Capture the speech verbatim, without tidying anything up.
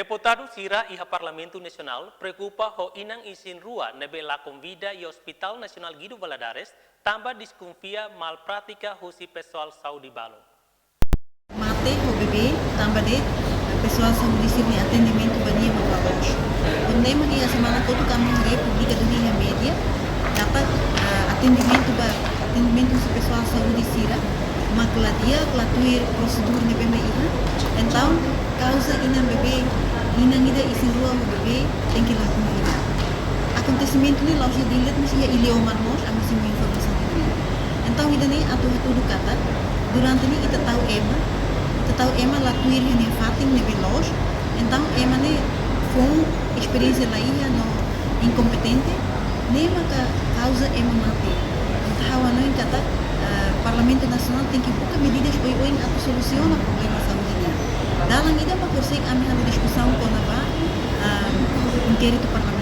Deputadu sira iha Parlamentu Nasionál preokupa ho inan isin-rua ne'ebé lakon vida iha Hospital Nasionál Guido Valadares tanba deskonfia mal prátika husi pesoál saúde balun. Mate ho bebé tanba de'it pesoál saúde sira-nia atendimentu ba nia mak la loos. Tanba ne'e mak iha semana kotuk ami haree publika duni iha média katak, ah, atendimentu ba, atendimentu husi pesoál saúde sira mak la di'ak, la tuir prosedur ne'ebé mak iha. Entaun kauza inan bebé, inan ida isin-rua ho bebé tenke lakon vida. Akontesimentu ne'e la'ós iha Dili de'it, mas iha Iliomar mós, ami simu informasaun ida-ne'e. Entaun ida-ne'e atu hatudu katak durante ne'e ita tau ema, ita tau ema la tuir iha nia fatin ne'ebé loos. Entaun ema ne'e foun, esperiénsia la iha no inkompetente, ne'e maka kauza ema mate. Entaun ha'u hanoin katak, ah, Parlamentu Nasionál tenke buka medidas oioin atu solusiona problema saúde nian. Dalan ida mak konsege ami halo diskusaun kona-ba, ah, inkéritu parlamentar.